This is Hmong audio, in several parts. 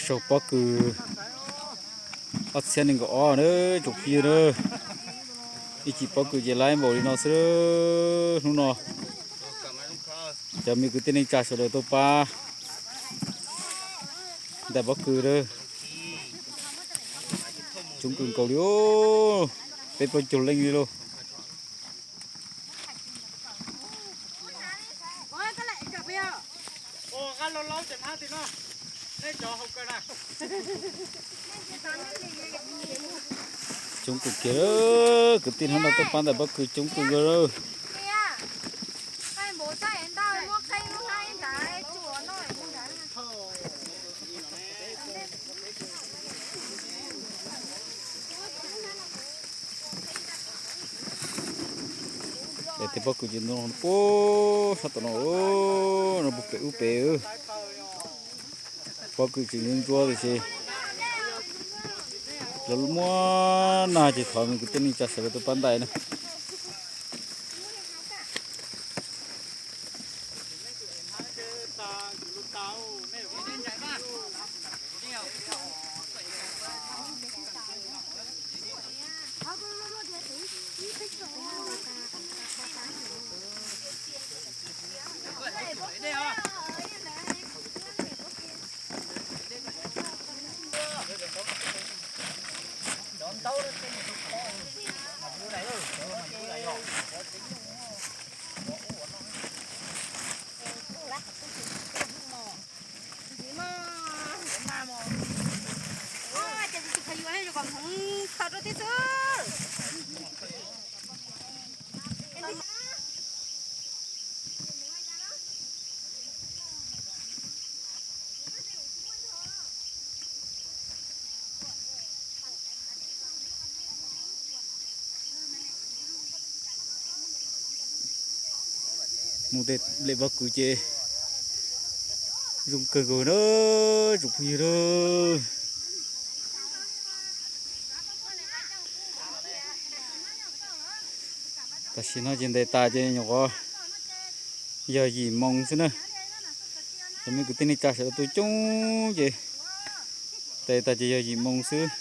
Saum pob kws ob txhiab nees nkaum ob na, tsoom phooj ywg na. Ib chim pob kws ces laib npaum li no xwb. Hnub no cov me kwv tij neej tsa sawv daws tuaj pab ntais pob kws na. Coob kawg nkaus li, peb plaub caug leej li lauj. Coob kawg kiag, kwv tij hnub no tuaj pab ntais pob kws coob kawg nkaus. Tej pob kws ces no puag sab tom no, no puag pem ub pem. Pob kws tseem ntsuab ntsuab tiam sis lawv muab nag ces thov me kwv tij neej tsa sawv daws tuaj pab ntais na. Mus tej lem pob kws ces zoo kawg nkaus na, tsoom phooj ywg na. Tam sim no ces ntes tas ces nyuam qhuav yog yim moo xwb na. Cov me kwv tij neej tsa sawv daws tuaj coob ces ntes tas ces yog yim moo xwb.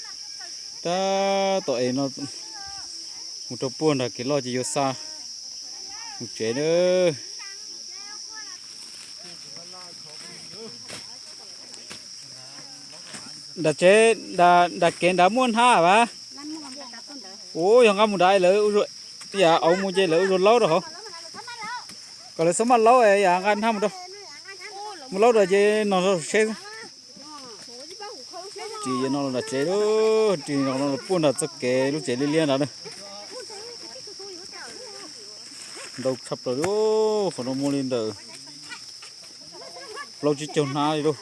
Tab tom es no mus rau puag nram kev loj ces yuav xa mus tsev na. Nram tsev, nram kev nrad muaj hnab vas? Ua yog nqa mus nrad lawv, yam auv mus ces lawv ua zog laub rau hauv, kom lawv txhob maj laub, yam nqa hnab mus rau, mus laub rau ces no seb. Ris no los nram tsev, ris no puag nram txoj kev lub tsev liab liab ntawd na. Ntau tshaj plaws li, qhov no muaj li ntawm plaub tsib caug hnab li lauj.